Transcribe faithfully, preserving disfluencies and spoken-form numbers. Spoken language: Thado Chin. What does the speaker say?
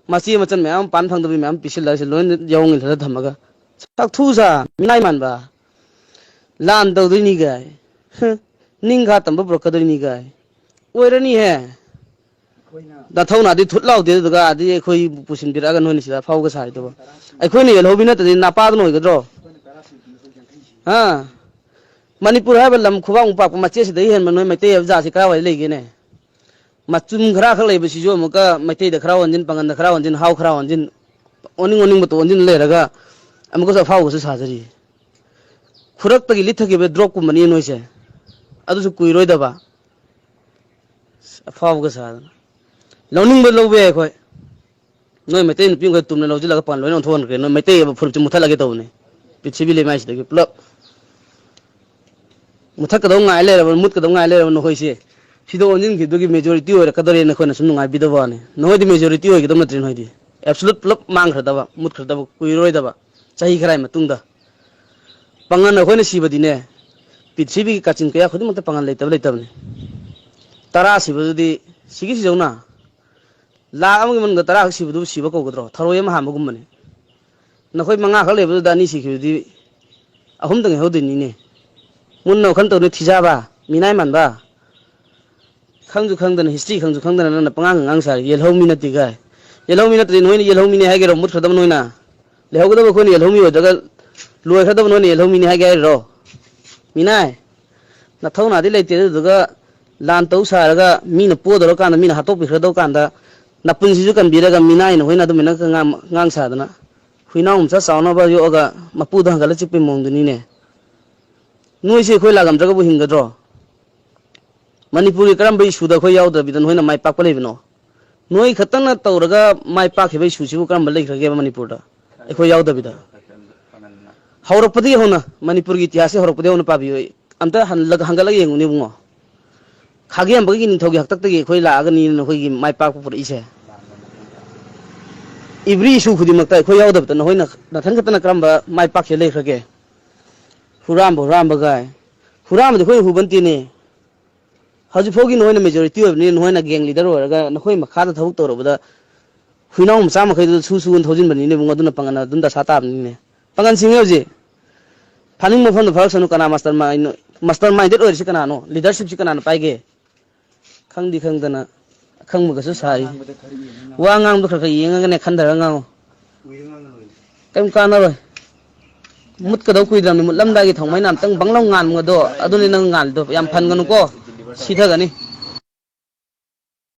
Machi machan mayam, pan phangdabi mayam, pisil lai se loin yong in thada thamaga. Sak thu sa, minai man ba. Lan dau dui ni gai. Ning ga tam ba bro ka dui ni gai. Oi ra ni he. Da thau na di thut lau di da ga di khoi pusin bira ga noi ni sida phau ga sai to ba. Ai khoi ni yel ho bi na ta di na pa noi ga dro. Ha. Manipur hai ba lam khu ba ung pa pa ma che si da hi hen ma noi mai te ya ja si ka wai le ge ne. Machum khara khak lei ba si jo mo ka, Meitei da khara wan jin, Pangan da khara wan jin, Hao khara wan jin, oning oning ba to wan jin le ra ga, am ko sa phao ko sa sa jari. Khurak ta ki lit tha ki ba drop kum mani noi se. Adu su kui roi da ba. Phao ko sa. Lo ning ba lo be khoi. Noi Meitei nupi khoi tumna lo jila ka pan lo non thon ke, noi Meitei ba phur chu muthat la ke to ne. Pichibi le mai si da ki plop. Muthat ka dong ngai le ra, mut ka dong ngai le ra, no hoi se. Si do onin ki do ki majority oi ra ka dore na khoi na sum ngai bi do ba ne. No hoi di majority oi ki dom na trin hoi di. Absolute plop mang khra da ba, mut khra da ba, kui roi da ba. Chahi khrai ma tung da. Pangan na khoi na si ba di ne. Pichibi ki kachin ka ya khoi di mata pangan le ta ba le ta ba ne. Tara si ba di, si ki si jong na. La am ki man ga tara si ba du si ba ko ga dro. Tharo ya ma ha ma gum ma ne. Na khoi manga khak le ba du da ni si ki di. Ahum dang ho de ni ne. Mun no khan to ne thi ja ba. Mi nai man ba. Khang ju khang dan history khang ju khang dan na panga ngang sa. Yel ho mi na ti gai. Yel ho mi na ti noi ni yel ho mi ne hai ge ro mut khadam noi na. Le ho ga da ba khoi ni yel ho mi ho da ga. Loi khadam noi ni yel ho mi ne hai ge ro. Mi nai. Na thau na di le ti du ga. Lan to sa ra ga. Mi na po do kan da mi na ha to pi khra do kan da. Na pun si ju kan bi ra ga mi nai na hoi na du mi na ka ngang ngang sa da na. Huinau umcha sauna ba yo ga mapu da ga la chik pe mong du ni ne. Noi se khoi la gam jaga bu hing ga dro. Manipur ki karam ba issue da khoi yau da bi da noi na mai pak pa le bi no. Noi khatan na tau ra ga mai pak he ba issue si bu karam ba le khra ge Manipur da. E khoi yau da bi da. Hau ra pa di ho na Manipur ki itihas se hau ra pa di ho na pa bi yo. Am ta han la hang ga la yeng u ni bu ngo. Khagi am ba ki ni thau ki hak tak tak ki khoi la ga ni na khoi ki mai pak pa pur i se. Ibri su khudi mak tai khoi yau da ta na hoi na, na than ka ta na kram ba mai pak he le kha ke. Huram ba, huram ba gai. Huram ba khoi hu ban ti ne. Haju pho ki na hoi na majority of ni na hoi na gang leader ho ra ga na khoi ma kha ta thau to ro ba da. Huinau ma cha ma khai du su su un thau jin ba ni ne bu ngo du na pangan na dun da sa ta ba ni ne. Pangan sing yo je. Phaning mo phon da phak sa nu kana mastermind, mastermind det oi si kana no. Leadership si kana no pai ge. Khang di khang dana, khang ma ka su sai. Wa ngang du kha kha yeng ne khan da ngang. Kam ka na roi. Mut ka do kui dam ni mut lam da ki thong mai nam tang bang long ngan ma do. Adu ni nang ngan do. Yam phan ga nu ko. Si tha ga ni.